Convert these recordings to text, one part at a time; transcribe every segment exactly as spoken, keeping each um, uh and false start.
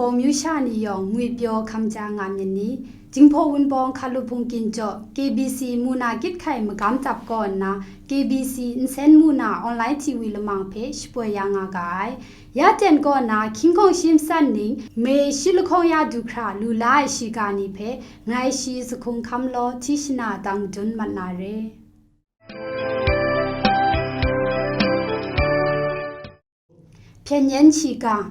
Amyu sha ni yawng ngwi pyaw hkam ja nga myit ni? Jinghpaw Wunpawng Hkalup Hpung Ginjaw, K B C muna kyit hkai magam tap kaw nna, K B C nsen muna online T V lamang hpe shapoi ya nga ga ai. Ya ten kaw nna, hkying hkawng shi matsat ning, May shi lahkawng ya du hkra lu la ai shiga ni hpe, ngai shi Sahkung Hkam Law Hti Shana dang madun mat na re. Hpyen yen shiga.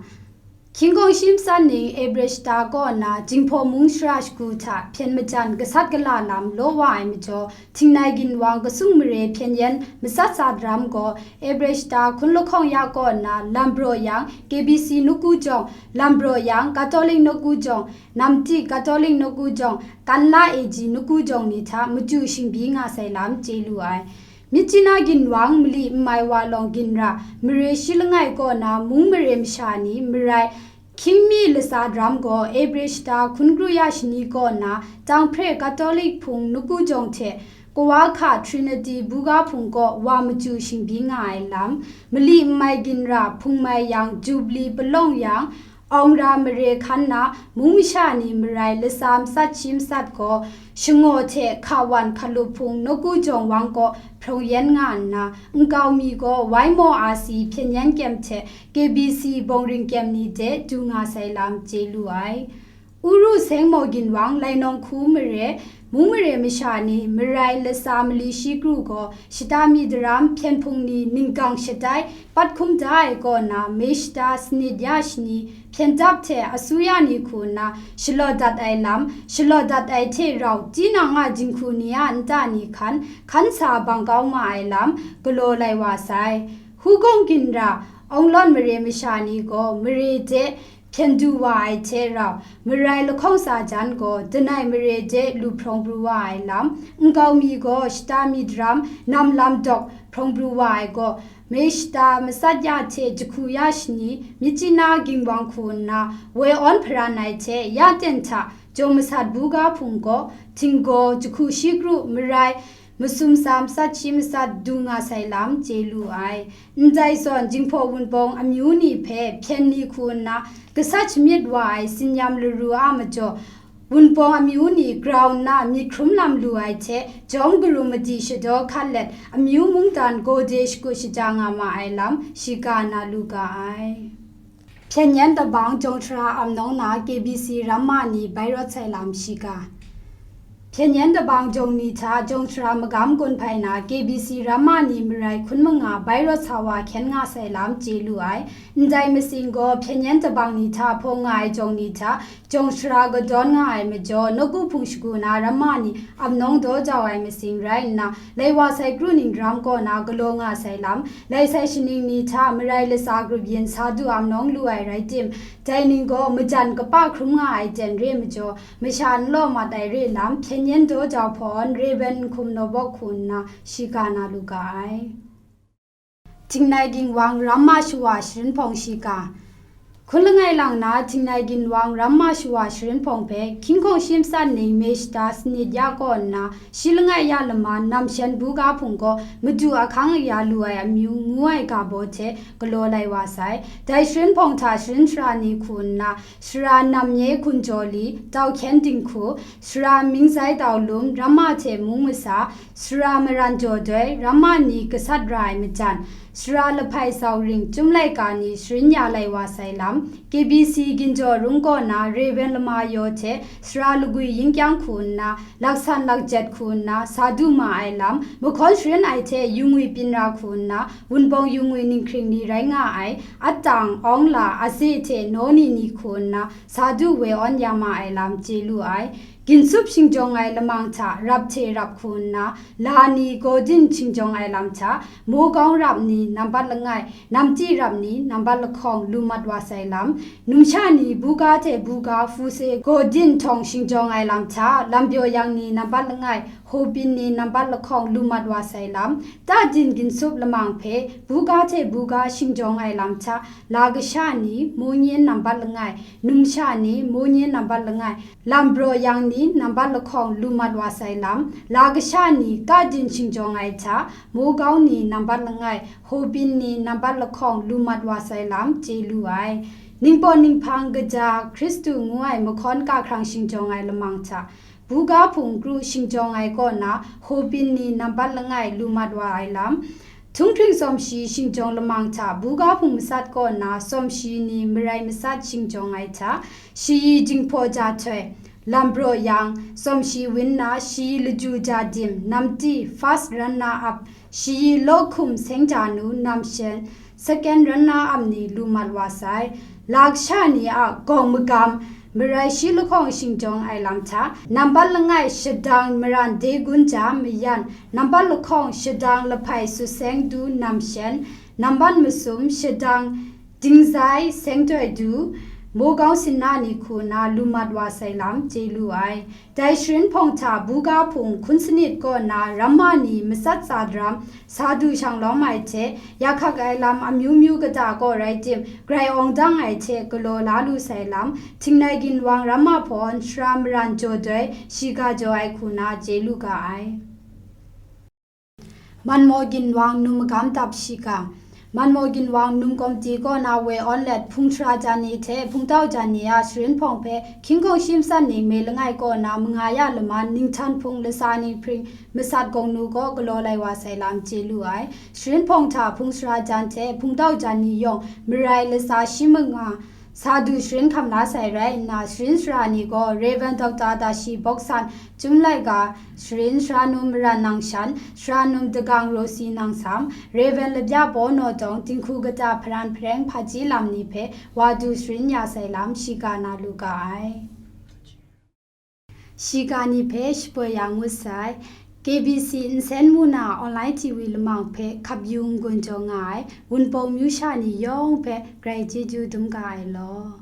Hkying hkawng shi matsat ning April shata kaw nna Jinghpaw mung shara shagu hta hpyen majan gasat gala lam law wa ai majaw, Htingnai Ginwang Kasung Mare hpyen yen matsat sa daram gaw, April shata hkun lahkawng ya kaw nna Lambraw yang K B C nawku jawng, Lambraw yang Katolik nawku jawng, Namti Katolik nawku jawng, Kanla A G nawku jawng ni hta machyu shingbyi nga sai lam chye lu ai. Myitkyina Ginwang mali n mai wa lawng ginra, mare shi langai kaw na mung mare masha ni marai, hkying mi latsa daram gaw April shata hkun kru ya shani kaw na Tanghpre Katolik Hpung nawku jawng hte Kawahkha Trinity buga hpung kaw wa machyu shingbyi nga ai lam, mali n mai ginra hpung mai yang Jubilee palawng yang, Awngra mare hkan na mung masha ni marai latsa matsat shi matsat gaw, shangaw hte hka wan hkalup hpung nawku jawng wang kaw hprawng yen nga nna, nkau mi gaw wai maw a si hpyen yen kyem hte K B C bawng ring kyem ni de du nga sai lam chye lu ai. Uru Seng Maw Ginwang Lainawng Hku mare, mung mare masha ni marai latsa mali shi kru gaw, shata mi daram hpyen hpung ni ninggang shatai, pat hkum da ai kaw na, May shata sanit ya shani, hpyen dap hte asuya ni hku nna, shalaw dat ai lam, shalaw dat ai hte rau, tinang a jinghku ni a nta ni hkan, hkan sa bang kau ma ai lam, galaw lai wa sai. Hugawng ginra, Awnglawn mare masha ni gaw, mare de, hpyen du wa ai hte rau, marai lahkawng sa jan gaw, danai mare de lu hprawng pru wa ai lam, nkau mi gaw shata mi daram, nam lam dawk hprawng pru wa ai gaw, May shata matsat ya hte jahku ya shani, Myitkyina Ginwang hku nna, woi awn hparan ai hte ya ten hta, Jaw Masat buga hpung gaw, htinggaw jahku shi kru marai, masum sa matsat shi matsat du nga sai lam chye lu ai. Ndai zawn Jinghpaw Wunpawng amyu ni hpe hpyen ni hku nna gasat shamyit wa ai tsin-yam laru a majaw, Wunpawng amyu ni grau nna myit hkrum lam lu ai hte, jawng karum madi shadaw hkat let, amyu mungdan gawde shakut shaja nga ma ai lam, shiga na lu ga ai. Hpyen yen dabang jawng shara amnawng na K B C ramma ni bai rawt sai lam shiga. Hpyen yen dabang jawng ni hta jawng shara magam gun hpai na K B C ramma ni marai hkun manga bai rawt sa wa hkyen nga sai lam chye lu ai. Ndai matsing gaw hpyen yen dabang ni hta hpawng nga ai jawng ni hta jawng shara kadawn nga ai majaw, nawku hpung shagu na ramma ni amnawng daw jau ai matsing rai nna, lai wa sai kru ning daram kaw na galaw nga sai lam, lai sai shaning ni hta marai latsa grup yin sa du amnawng lu ai rai tim, dai ning gaw majan kapa hkrum nga ai ten re majaw, masha n law mat ai re lam, hpyen yen daw jau hpawn, Rev. Nhkum Nawbawk hku nna shiga na lu ga ai. Htingnai Ginwang ramma shawa sharin hpawng shiga. Hkun langai lang na Htingnai Ginwang ramma shawa sharin hpawng hpe, hkying hkawng shi matsat ning May shata sanit ya kaw nna, shi langai ya lama Namshen buga hpung gaw madu ahkang aya lu ai amyu ngu ai ga baw hte galaw lai wa sai. Dai sharin hpawng hta sharin shara ni hku nna, Sara Nam Nye Hkunjaw Li, Tau Hkyen Dinghku, Sara Mingzai Tau Lum, ramma hte mung masa, Sara Maran Jaw Doi, ramma ni gasat ra ai majan, Sara Lahpai Sau Ring, Chyum Laika ni sharin ya lai wa sai lam, K B C Ginjaw Rung kaw na Rev. Lama Yaw hte Sara Lagwi Yingkyang hku nna, laksan lakjet hku nna sa du ma ai lam, mahkawn sharin ai hte yu ngwi byin ra hku nna, Wunpawng yu ngwi ninghkring ni rai nga ai, Atang, Awngla, Aze hte Nawni ni hku nna, sa du woi awn ya ma ai lam chye lu ai. Ginsup shingjawng ai lamang hta rap hte rap hku nna, la ni gaw din shingjawng ai lam hta, Mawgawng rap ni nambat langai, Namti rap ni nambat lahkawng lu mat wa sai lam, numsha ni buga hte buga hpuse gaw din htawng shingjawng ai lam hta, Lambyaw yang ni nambat langai, Hawbin ni nambat lahkawng lu mat wa sai lam, Tadin Ginsup lamang hpe buga hte buga shingjawng ai lam hta, la kasha ni, Mungyin nambat langai, numsha ni, Mungyin nambat langai, Lambraw yang ni nambat lahkawng lu mat wa sai lam, la kasha ni, Tadin shingjawng ai hta, Mawgawng ni nambat langai, Hawbin ni nambat lahkawng lu mat wa sai lam chye lu ai. Ningpawt ninghpang kaja Hkristu ngu ai mahkawn kahkrang shingjawng ai lamang hta, buga hpung kru shingjawng ai kaw na hkawbyin ni nambat langai lu mat wa ai lam, htunghkring tsawmshi shingjawng lamang hta buga hpung matsat kaw na tsawmshi ni marai matsat shingjawng ai hta, shayi jinghpaw ja htoi, lam braw yang, tsawmshi win na shayi laju ja dim, namti, first runner up, shayi law hkum seng ja nu, namshen, second runner up ni lu mat wa sai. Laksha ni a gawng magam, marai shi lahkawng shingjawng ai lam hta, nambat langai shadang maran de gun ja mayan, nambat lahkawng shadang lahpai sut seng du namshen, nambat masum shadang dingzai seng toi du, Mawgawng sinna ni hku na lu mat wa sai lam chye lu ai. Dai sharin hpawng hta buga hpung hkun sanit kaw na ramma ni matsat tsa daram, sa du shang lawm ai hte, ya hkak ai lam amyu myu kata kaw rai tim, grai awng dang ai hte galaw la lu sai lam, Htingnai ginwang ramma hpawn sara maran jaw doi, shiga jaw ai hku na chye lu ga ai. Manmaw ginwang num magam dap shiga. Manmaw ginwang num kawmti kaw na woi awn let hpung sara jan ni hte hpungtau jan ni a sharin hpawng hpe hkying hkawng shi matsat ning me langai kaw na manga ya laman ninghtan hpung lasa ni hpring masat gawng nu kaw galaw lai wa sai lam chye lu ai. Sharin hpawng hta hpung sara jan hte hpungtau jan ni yawng marai lasa shi manga sa du sharin hkam la sai rai nna, sharin sara ni gaw Rev. Doctor Dashi Bawksan, Chyum Laika, sharin sara num Maran Nangshan, sara num Dagang Rosi Nangsam, Rev. Labya Paw Naw Tawng, dinghku kata hparan hpareng hpaji lam ni hpe wa du sharin ya sai lam shiga na lu ga ai. Shiga ni hpe shapoi ya ngut sai. K B C nsen mu na online T V lamang hpe hkap yu n-gun jaw nga ai Wunpawng myu sha ni yawng hpe grai chyeju dum ga ai law.